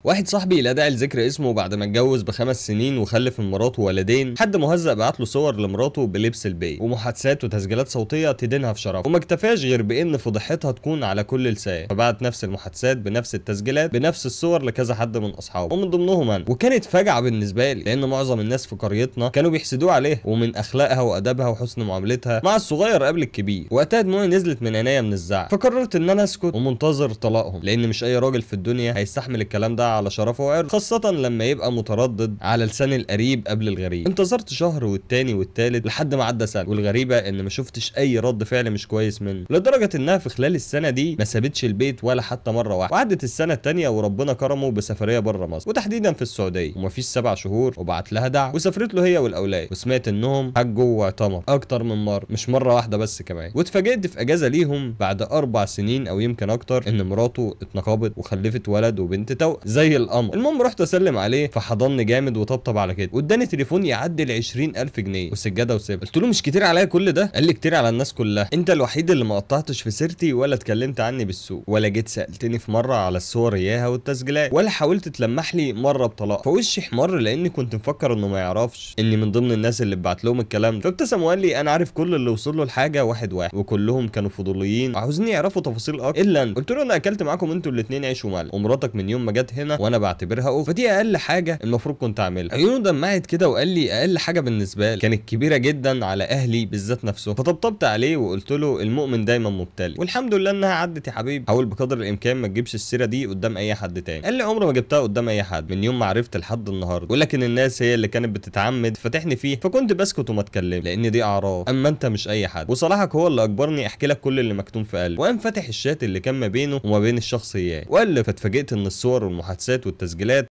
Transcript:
واحد صاحبي لا داعي لذكر اسمه بعد ما اتجوز ب5 سنين وخلف من مراته ولدين، حد مهزأ بعت له صور لمراته بلبس البيت ومحادثات وتسجيلات صوتية تدينها في شرفه، وما اكتفاش غير بان فضيحتها تكون على كل لسان، فبعت نفس المحادثات بنفس التسجيلات بنفس الصور لكذا حد من اصحابه ومن ضمنهم انا. وكانت فجعه بالنسبة لي لان معظم الناس في قريتنا كانوا بيحسدوه عليها ومن اخلاقها وادبها وحسن معاملتها مع الصغير قبل الكبير. وقتها دموعي نزلت من عينيا من الزعل، فقررت ان انا اسكت ومنتظر طلاقهم، لان مش اي راجل في الدنيا هيستحمل الكلام ده على شرفه وعرضه، خاصة لما يبقى متردد على لسان القريب قبل الغريب. انتظرت شهر والتاني والتالت لحد ما عدى سنة، والغريبة ان ما شفتش اي رد فعل مش كويس منه، لدرجة انها في خلال السنة دي ما سابتش البيت ولا حتى مرة واحدة. وعدت السنة التانية وربنا كرمه بسفرية بره مصر وتحديدا في السعودية، ومفيش 7 شهور وبعت لها دعوة وسافرت له هي والاولاد، وسمعت انهم حجوا واعتمروا اكتر من مرة، مش مرة واحدة بس كمان. واتفاجئت في اجازة ليهم بعد 4 سنين او يمكن اكتر ان مراته اتنقبت وخلفت ولد وبنت توأم زي القمر. المهم رحت اسلم عليه فحضني جامد وطبطب على كده، واداني تليفون يعدل 20,000 جنيه وسجاده وسيب. قلت له مش كتير عليا كل ده؟ قال لي كتير على الناس كلها، انت الوحيد اللي ما قطعتش في سيرتي ولا اتكلمت عني بالسوء، ولا جيت سالتني في مرة على الصور اياها والتسجيلات، ولا حاولت تلمح لي مرة بطلاق. فوشي احمر لاني كنت مفكر انه ما يعرفش اني من ضمن الناس اللي بعت لهم الكلام ده. فابتسم وقال لي انا عارف كل اللي وصل له الحاجة واحد واحد، وكلهم كانوا فضوليين عاوزين يعرفوا تفاصيل اكتر الا انا. قلت له انا اكلت معاكم انتوا الاثنين عيش وملح، ومراتك من يوم ما جت هنا وانا بعتبرها اخت، فدي اقل حاجة المفروض كنت اعملها. عيونه دمعت كده وقال لي اقل حاجة بالنسبة لي كانت كبيرة جدا على اهلي بالذات نفسه. فطبطبت عليه وقلت له المؤمن دايما مبتلي، والحمد لله انها عدت يا حبيبي، حاول بقدر الامكان ما تجيبش السيرة دي قدام اي حد تاني. قال لي عمري ما جبتها قدام اي حد من يوم ما عرفت لحد النهارده، ولكن الناس هي اللي كانت بتتعمد فتحني فيه، فكنت بسكت وما اتكلم لان دي اعراض، اما انت مش اي حد، وصلاحك هو اللي اجبرني احكي لك كل اللي مكتوم في قلبي. وقام فاتح الشات اللي كان ما بينه وما بين الشخص اياه وقال، فاتفاجئت ان الصور والمحادثات والتسجيلات